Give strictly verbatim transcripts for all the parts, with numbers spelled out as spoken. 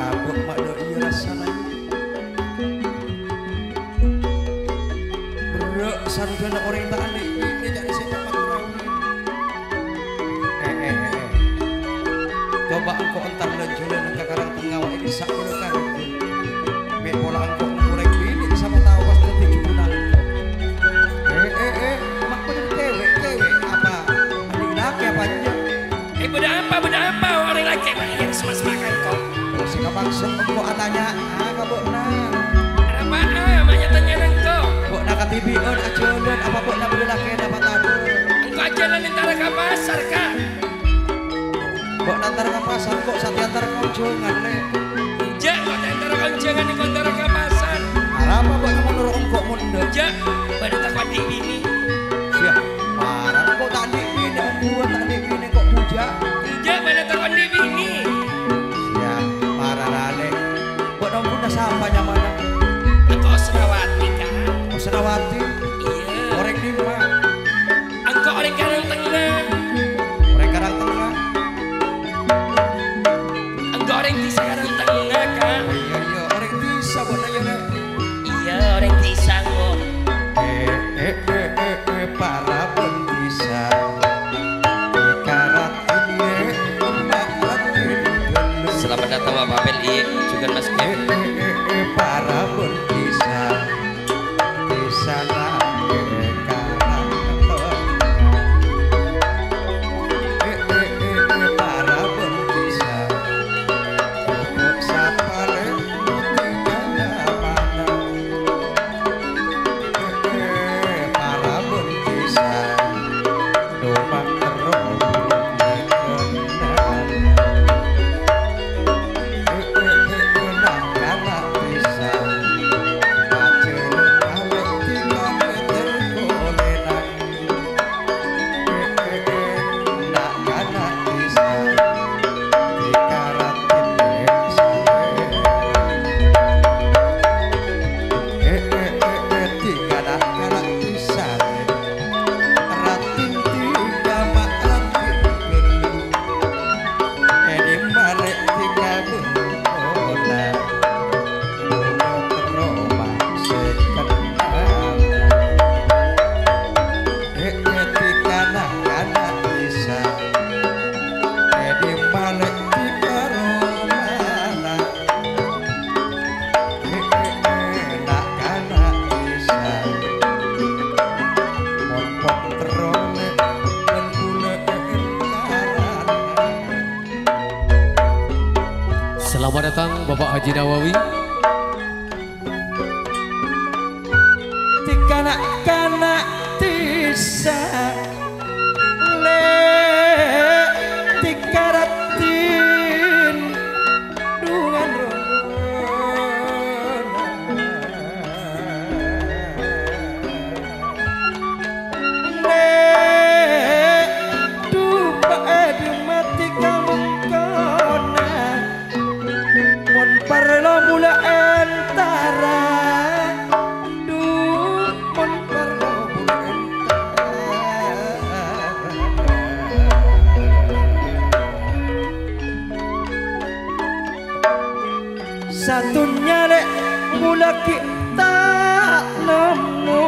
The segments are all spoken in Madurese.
Abuk ma' dâ' iyâ rassana. Berrâ' sanjâna orèng ta' andi' binè ca'na sè nyaman rawi. Eh, eh, eh, eh. Coba engko' entar lan-jhâlânan ka Karang Tengnga, wa' ini sa' bâlâ karè. Mè' pola engko' ngorèng binè, sapa tao pas dhâddhi jhubunna engko'. Eh, eh, eh, ma' bâdâ cewek, cewek apa? Andi' lakè apa enjâ'? Eh, bâdâ apa, bâdâ apa? Orèng lakè, ma' iyâ, semas makan kok. Sè kapaksa engko' atanya, ah, ka bâ'na. Arapa, ah, ma' nyatanya engko'? Bâ'na katibi'ân ajhâlân, apa bâ'na bâdâ lakèna apa tadâ'? Engko' ajhâlân entara ka pasar, Ka'. Bâ'na entara ka pasar, engko' satèya entara ka onjhângan, Lè'. Enjâ', engko' ta' entara ka onjhângan, engko' entara ka pasar. Arapa bâ'na mon noro' engko' mon endâ'? Enjâ', bâ'na tako' andi' binè. Yâ, para engko' ta' andi' binè, ombuwân ta' andi' binè, engko' bujâ'. Enjâ', bâ'na tako' andi' binè. Yâ, para ralè. Bâ'na ombuwânna sapa nyamana? Engko' Osnawati, Ka'. Osnawati? Iyâ. Orèng dimma? Engko' orèng Karang Tengnga. Orèng Karang Tengnga. Engko' orèng dhisa Karang Tengnga, Ka'. Oh, iyâ, iyâ. Orèng dhisa, bâ'na, yâ, Lè'? Iyâ, orèng dhisa, engko'. Eh, eh, eh, eh, eh, para bân dhisa. Ekarat ini, emak ratin. Selamat datang, Bapak Peli, juga Mas Kevin. Eh, eh, eh, eh, para bân dhisa. Di sana mereka. Eh, eh, eh, eh, para bân dhisa. Pokok sapale putih kaya mana. Eh, eh, eh, para bân dhisa. Domang terro. Eh, eh, eh, eh, eh, na-kana' dhisa. Pajhâlân alè tinggal terkolenan. Eh, eh, eh, na-kana' dhisa. Dikaratin salè. Eh, eh, eh, eh, dikana-kana' dhisa. Ratin dhika ma' ratin ghâllu. È dimma rè dhika bengkona. Buru terro ma' sè kenna. È, è dhika na-kana' dhisa. È dimma rè dhika romana. Na-kana' dhisa. Mon pon terro nè, mon bulâ entarana. Selamat datang, Bapak Haji Nawawi. Dhika na-kana' dhisa. Lè' dhika ratin dhungan rombongan. Lè' dupa è dimma dhika bengkona. Mon parlo bulâ entara, du, mon parlo bulâ entara. Sadhunnya lè' bulâ ghi' ta' nemmo.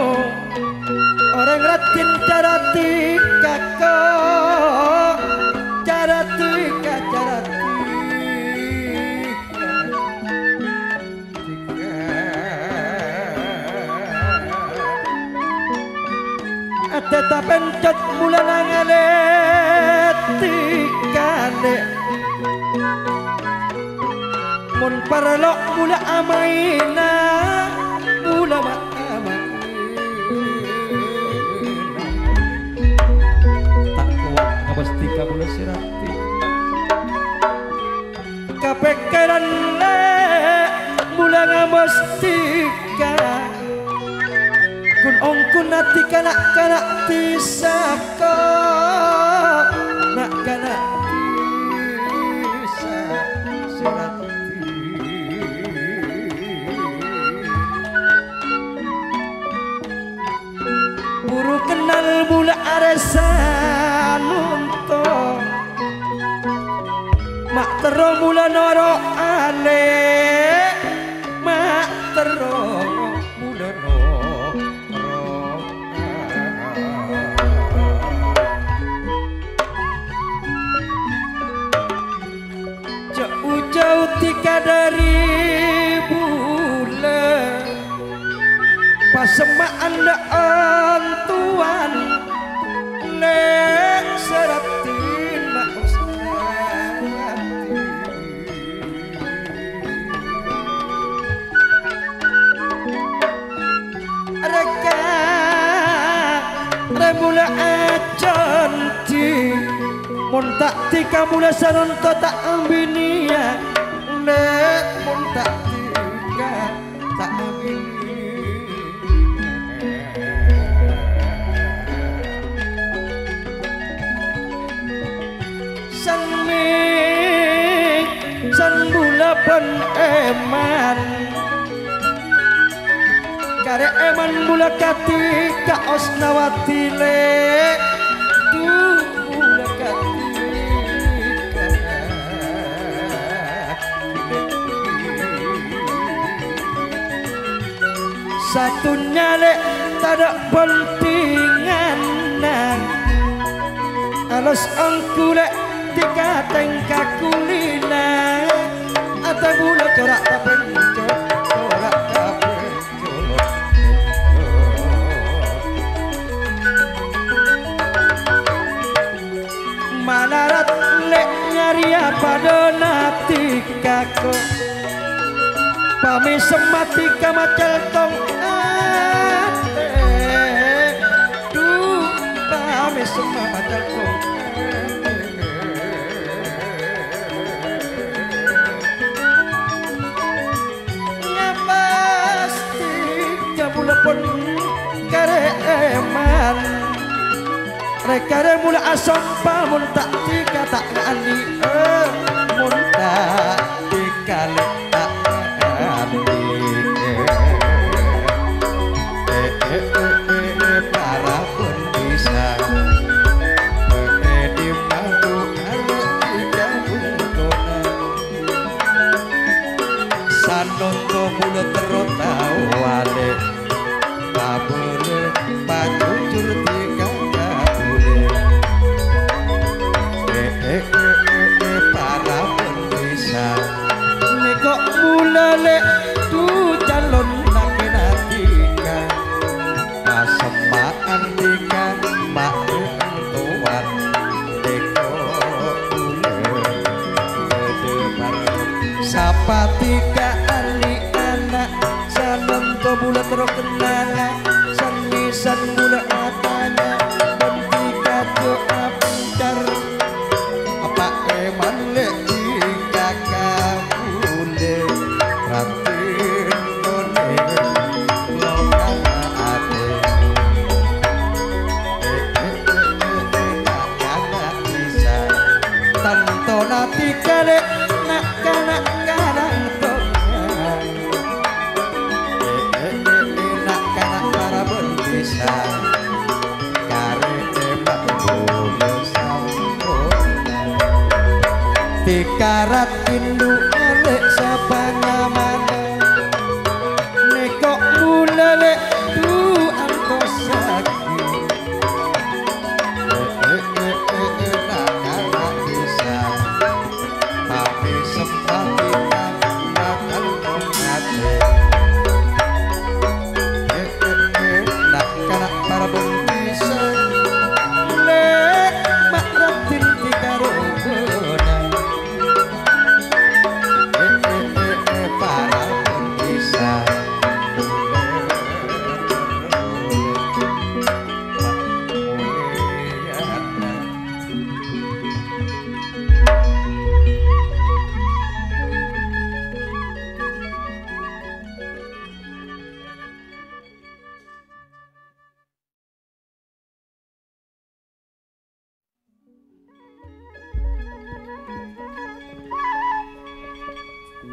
Orèng ratin cara dhika ko, cara dhika, cara dhika. Adhâta pencot bulâna ngalè dhika lè'. Mon parlo bulâ amaèna, bulâ ma-, amaèna. Ta' kowat ngabâs dhika bulâ sè ratin. Kapèkkèran lè' bulâ ngabâs dhika. Ghun-ongghun dhika na'-kana' dhisa ko, na'-kana' dhisa sè raddhin. Buru kennal bulâ arè sanonto. Ma' terro bulâ noro' alè. Dhâri bulâ, pasemma'an dâ' antowan, lè' sè raddhin maos ati. Rèka, rè bulâ ajhânjhi, mon ta' dhika bulâ sanonto ta' binèya, lè' mon ta' dhika ta' binèya. San mè', san bulâ bân èman. Karè èman bulâ kadhi ka Osnawati, lè'. Du, bulâ kadhi ka. Sadhunnya lè' tadâ' bhândhinganna. Alos ongghu lè' dhika tèngka kulina. Atè bulâ cora' tapènco, cora' tapènco. Malarat lè' nyarèya padâna dhika ko. Pamèsemma dhika macèltong atè. Du, pamèsemma macèltong atè. Ngapastè kabulâ pon karè èman. Rè-karè bulâ asompa mon ta' dhika ta' ngandhi'â, mon ta' dhika lè' ta' ngandhi'â. Eh, eh, eh, eh, eh, para bân bisa. Eh, eh, dimma tu arè dhika bungkona. Sanonto bulâ terro tao alè, pabâlâ pajujur dhika kabulâ. Eh, eh, eh, eh, eh, para bân bisa. Nèko bulâ lè' du calon lakèna dhika. Pasemma'an dhika ma'rè antowan tèko bulâ bâdâ parlo. Sapa dhika ahli ana', sanonto bulâ terro kennala, san-mèsan bulâ atanya, bân dhika jo apencar. Apa èman lè' dhika kabulâ, raddhin onèng lokana atè. Eh, eh, eh, eh, eh, na'-kana' bisa. Tantona dhika lè' na'-kana' karang tongan. Eh, eh, eh, eh, na'-kana' para bân bisa. Karè èman bulâ sampon. Dhika raddhin du alè' sapa nyamana. Nèko bulâ lè' du antossaghi. Eh, eh, eh, eh, eh, na'-kana' bisa. Tapè sempati bakal kong atè. Eh, eh, eh, na'-kana' para bân bisa. Lè' ma' raddhin dhika robâna. Eh, eh, eh, eh, para bân bisa.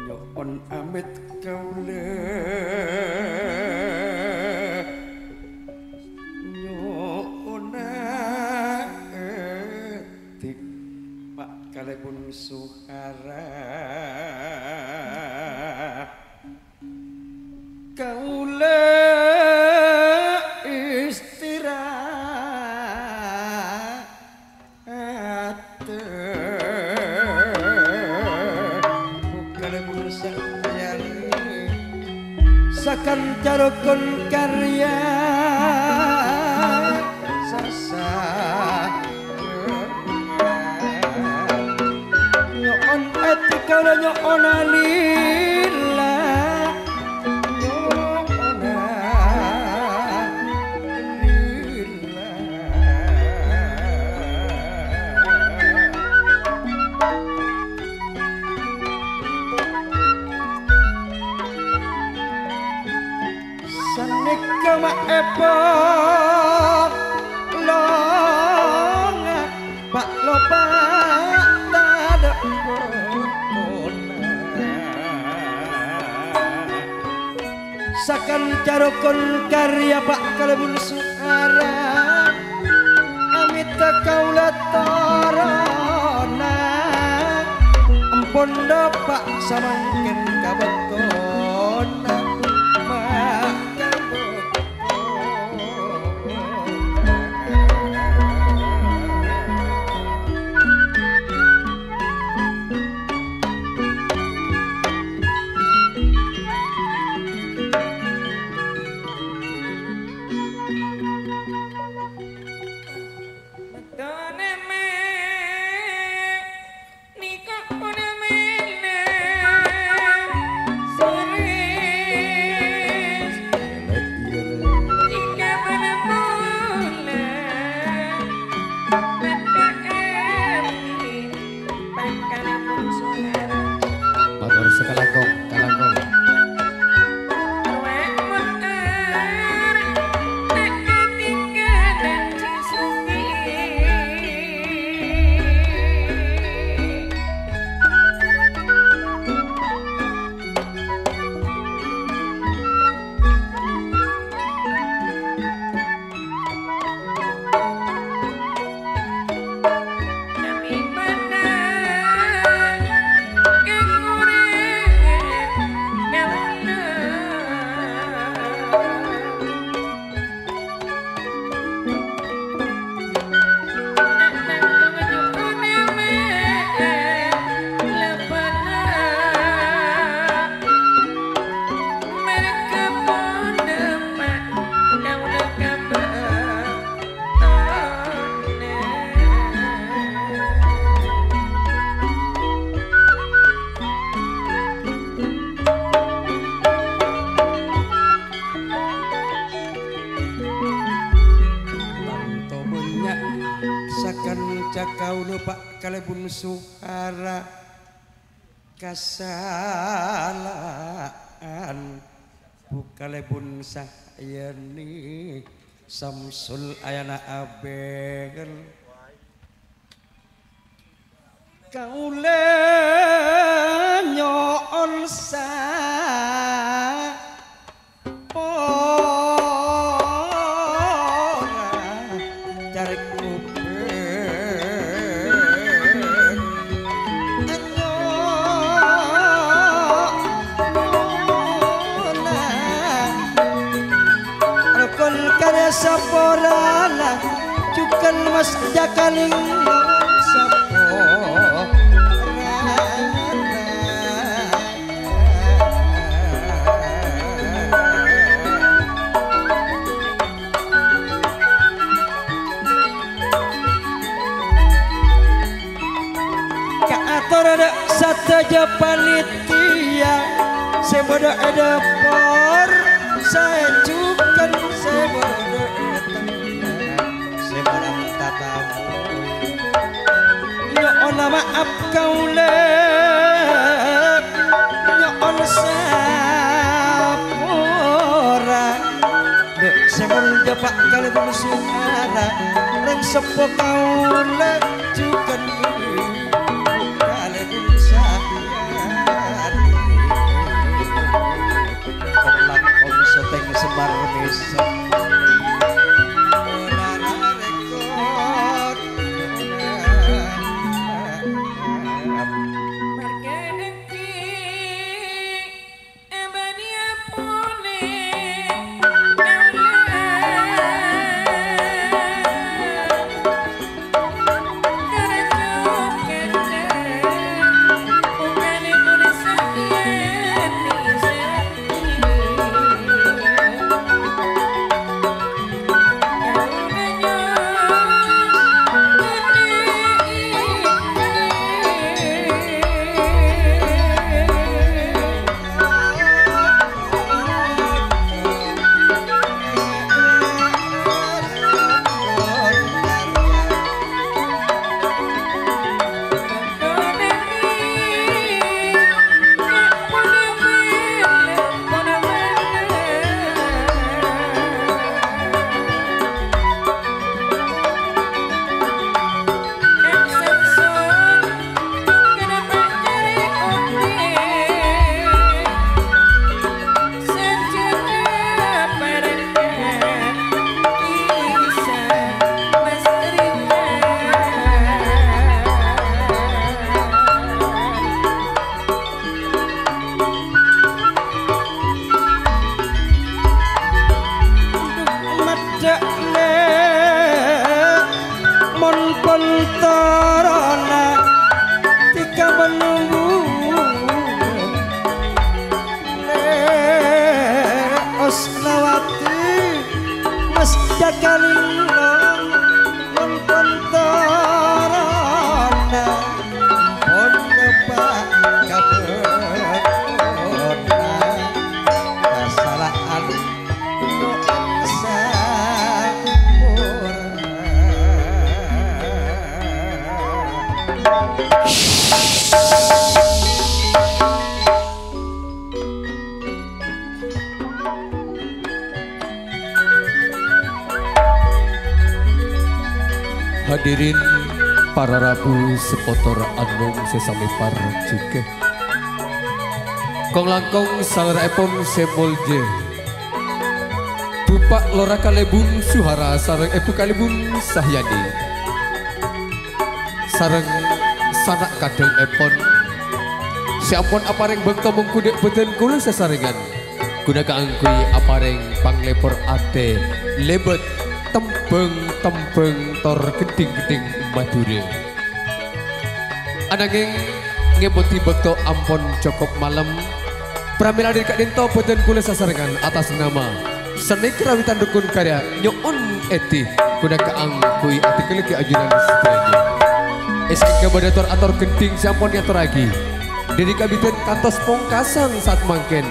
Nyo'on amèt kaulâ, nyo'ona èdhik, Pa' kalèbun Suhara. Kaulâ istirahat. Bukalèbun Sakanca rokon karya sasa. Nyo'on ati kaulâ nyo'ona lila, nyo'ona lila. Sanèka ma' èpolonga, Pa' Lopa' tadâ' bâktona. Sakanca rokon karya Pa' kalabân soara, amèta kaulâ toronna. Ampon dâpa' samangkèn ka bâktona, ma' ka bâktona. Mator sakalangkong, kalangkong. Tanto bânnya' sakanca kaulâ, Pa' kalabân soara, kasala'an, Bu kalabân Sahyani, Samsul Ayana Abel. Kaulâ nyo'on sapora, carèk ngobâ. Nyo'ona rokon karya saporana, jhughân mas jhâkaning saporana. Kaator dâ' sadhâjâ panitia sè bâdâ è dâpor, saè jhughân sè bâdâ è tengnga, sè maranta tamoy. Nyo'ona ma'ap kaulâ, nyo'on sapora. Dâ' sè molja Pa' kalabân soara, rèng seppo kaulâ jhughân kalabân Sahyani. Kong-langkong soteng Semar Mesem. Kalilong mon pontorona, pon napa kabekona, kasala'an mo'en sampora. Hadirin para rabu, sapotor anom sè samè parjhughâ. Kong-langkong salèra'èpon sè molja, Bapa' Lora Kalèbun Suhara sareng Èbhu Kalèbun Sahyani, sareng sana' kadhângèpon sè ampon aparèng bâkto mongghu dâ' bâdân kaulâ sasarengan, ghuna kaangghuy aparèng panglebur atè, lèbât tembhâng-tembhâng tor ghendhing-ghendhing Madhurâ. Ananging, ngèpodi bâkto ampon cokop malem. Pramèla dâri ka'dinto bâdân kaulâ sasarengan atas nama Seni Karawitan Rukun Karya nyo'on èdhi ghuna kaangghuy adhingghâllaghi ajunan sadhâjâ. È sèngghâ bâdâ tor-ator ghendhing sè ampon èatorraghi. Dâri kabidhân kantos pongkasan saat mangkèn,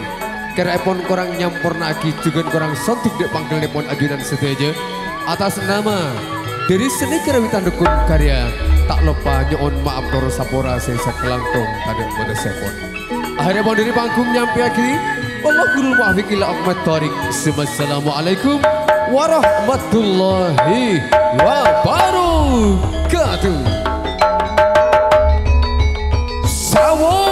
kèra'èpon korang nyamporna'aghi jhughân korang sondhuk dâ' pangghellèpon ajunan sadhâjâ. Atas nama dâri Seni Karawitan Rukun Karya, ta' loppa nyo'on ma'ap tor sapora sè sakalangkong tadâ' bâtessèpon. Akhèrèpon dâri panggung nyampèyaghi, wallahul muwaffiq ila aqwamit thoriq. Tsummassalamualaikum warahmatullahi wabarakatuh. Sawo